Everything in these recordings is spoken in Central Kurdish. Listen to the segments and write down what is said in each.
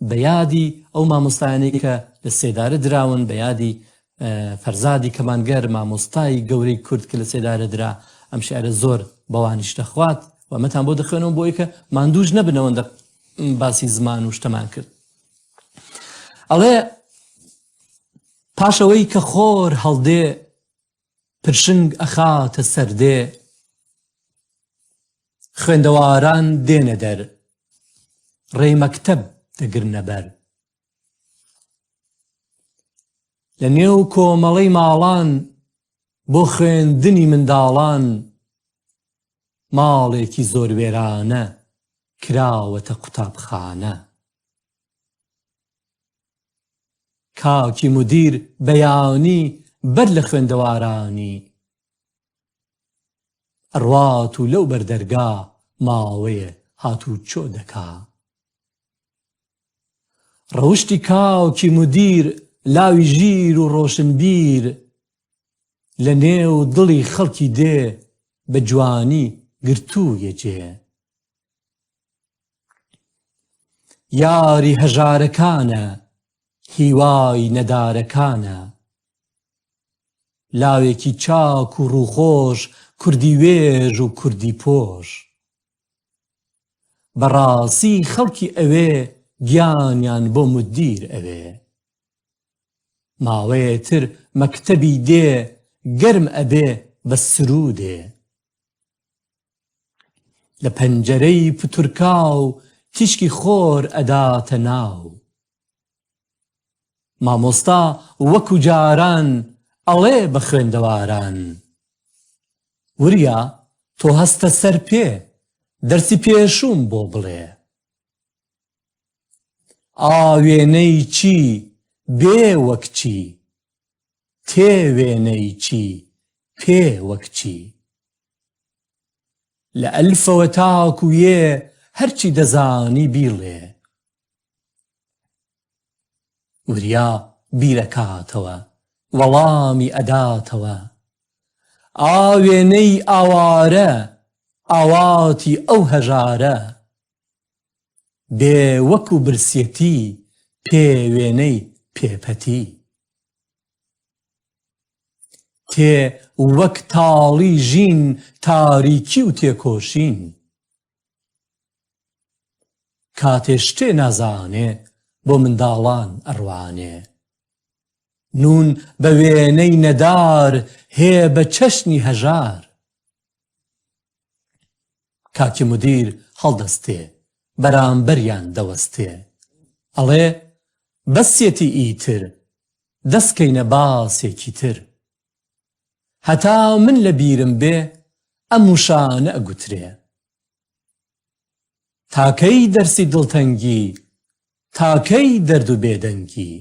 بە یادی ئەو مامۆستایانەی کە لە سێدارە دراون، بە یادی فەرزادی کەمانگەر مامۆستای گەورەی کورد کە لە سێدارە درا، ئەم شیعرە زۆر بەوانیش دەخوات و ئەمەتان بۆ دەخوێنەوە بۆ ئەوەی کە ماندووش نەبن ئەوەندە باسی زمان و شتەمان کرد. ئەڵێ پاش ئەوەی کە خۆر هەڵدێ پرشنگ ئەخاتە سەر دێ خوێندەواران دێنە دەر ڕێی مەکتەب دەگرنە بەر لە نێو کۆمەڵەی ماڵان بۆ خوێندنی منداڵان ماڵێکی زۆر وێرانە کراوەتە قوتابخانە. کاکی مودیر بەیانی بەر لە خوێندەوارانی ئەڕوات و لەو بەر دەرگا ماوەیێ هاتوچۆ دەکا. ڕەوشتی کاکی مودیر لاوی ژیر و ڕۆشنبیر لە نێو دڵی خەڵکی دێ بە جوانی گرتوویە جێ. یاری هەژارەکانە هیوای نەدارەکانە. لاوێکی چاک و ڕووخۆش کوردی وێژ و کوردی پۆش. بەڕاسی خەڵکی ئەوێ گیانیان بۆ مودیر ئەوێ. ماوەیێ تر مەکتەبی دێ گەرم ئەبێ بە سروودێ. لە پەنجەرەی پتورکاو تیشکی خۆر ئەداتە ناو. مامۆستا وەکو جاران ئەڵێ بە خوێندەواران. وریا تۆ هەستە سەر پێ دەرسی پێشووم بۆ بڵێ. ئاوێنەی چی بێ وەک چی تێ وێنەی چی پێ وەک چی. لە ئەلفەوە تاکو یێ هەرچی دەزانی بیڵێ. وریا بیرەکاتەوە وەڵامی ئەداتەوە. ئاوێنەی ئاوارە ئاواتی ئەو هەژارە. بێ وەکو برسیەتی پێ وێنەی پێ پەتی. تێ وەک تاڵی ژین تاریکی و تێکۆشین. کاتێ شتێ نازانێ بۆ منداڵان ئەڕوانێ. نوون بە وێنەی نەدار هێ بە چەشنی هەژار. کاکی مودیر هەڵدەستێ بەرامبەریان دەوەستێ ئەڵێ بەسیەتی ئیتر دەس کەینە باسێکی تر. هەتا من لە بیرم بێ ئەم وشانە ئەگوترێ. تا کەی دەرسی دڵتەنگی تا کەی دەرد و بێدەنگی.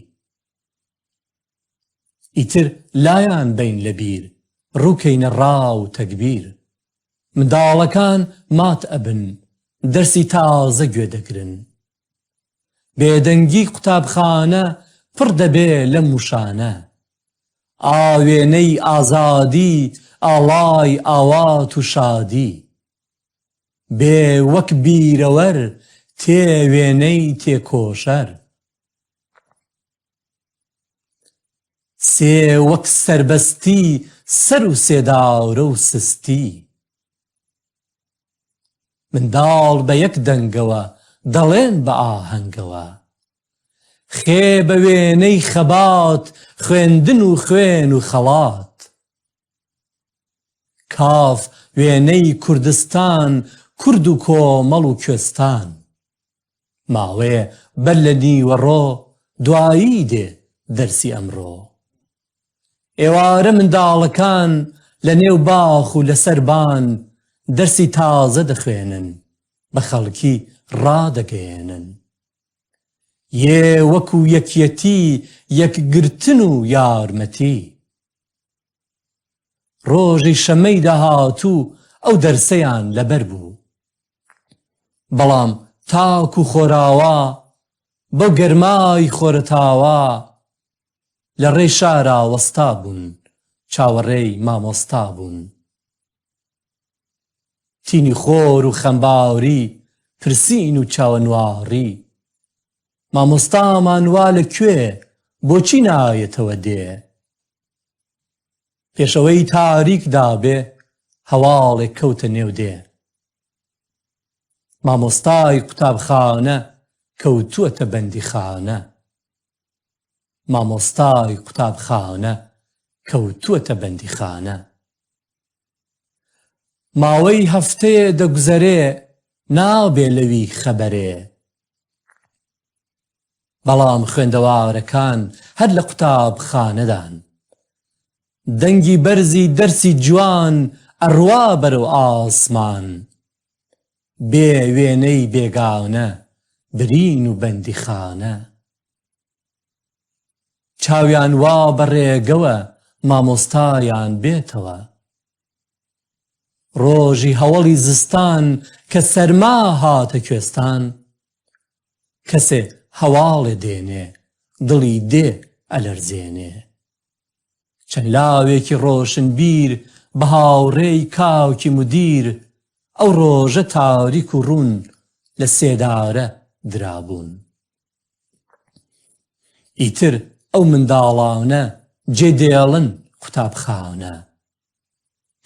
ئیتر لایان بەین لە بیر ڕووکەینە ڕا و تەگبیر. منداڵەکان مات ئەبن دەرسی تازە گوێ دەگرن. بێدەنگی قوتابخانە پڕ دەبێ لەم وشانە. ئاوێنەی ئازادی ئاڵای ئاوات و شادی. بێ وەک بیرەوەر تێ وێنەی تێکۆشەر. سێ وەک سەربەستی سەر و سێدارە و سستی. منداڵ بە یەک دەنگەوە دەڵێن بە ئاهەنگەوە. خێ بە وێنەی خەبات خوێندن و خوێن و خەڵات. کاف وێنەی کوردستان کورد و کۆمەڵ و کوێستان. ماوەیە بەر لە نیوەڕۆ دوایی دێ دەرسی ئەمڕۆ. ئێوارە منداڵەکان لە نێو باخ و لە سەربان دەرسی تازە دەخوێنن، بە خەڵکی ڕادەگەیەنن. یێ وەکوو یەکیەتی، یەکگرتن و یارمەتی. ڕۆژی شەمەی داهاتوو ئەو دەرسەیان لەبەر بوو. بەڵام تاکوو خۆراوا بەو گەرمای خۆرەتاوا لە ڕێی شارا وەستا بوون، چاوەڕێی مامۆستا بوون. تینی خۆر و خەمباری، پرسین و چاوەنواڕی. مامۆستامان وا لە کوێ بۆچی نایەتەوە دێ؟ پێش ئەوەی تاریک دابێ هەواڵێک کەوتە نێو دێ. مامۆستای قوتابخانە کەوتووەتە بەندیخانە. مامۆستای قوتابخانە کەوتووەتە بەندیخانە. ماوەی هەفتەیە دەگوزەرێ نابێ لەوی خەبەرێ. بەڵام خوێندەوارەکان هەر لە قوتابخانەدان. دەنگی بەرزی دەرسی جوان ئەڕوا بەرەو ئاسمان. بێ وێنەی بێگانە برین و بەندیخانە. چاویان وا بە ڕێگەوە مامۆستایان بێتەوە. ڕۆژی هەوەڵی زستان کە سەرما هاتە کوێستان، کەسێ هەواڵێ دێنێ دڵی دێ ئەلەرزێنێ. چەند لاوێکی ڕۆشنبیر بە هاوڕێی کاکی مودیر ئەو ڕۆژە تاریک و ڕوون لە سێدارە درابوون. ئیتر ئەو منداڵانە جێ دێڵن قوتابخانە.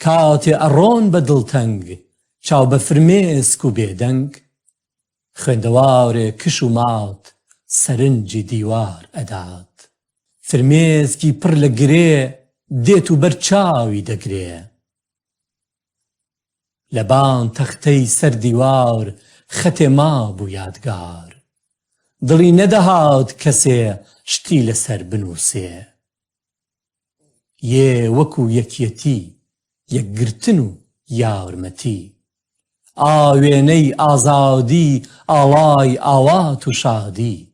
کاتێ ئەڕۆن بە دڵتەنگ، چاو بە فرمێسک و بێدەنگ، خوێندەوارێ کش و مات سەرنجی دیوار ئەدات. فرمێسکی پڕ لە گرێ دێت و بەر چاوی دەگرێ. لە بان تەختەی سەر دیوار خەتێ مابوو یادگار. دڵی نەدەهات کەسێ شتی لە سەر بنووسێ. یێ وەکوو یەکیەتی، یەکگرتن و یارمەتی. ئاوێنەی ئازادی ئاڵای ئاوات و شادی.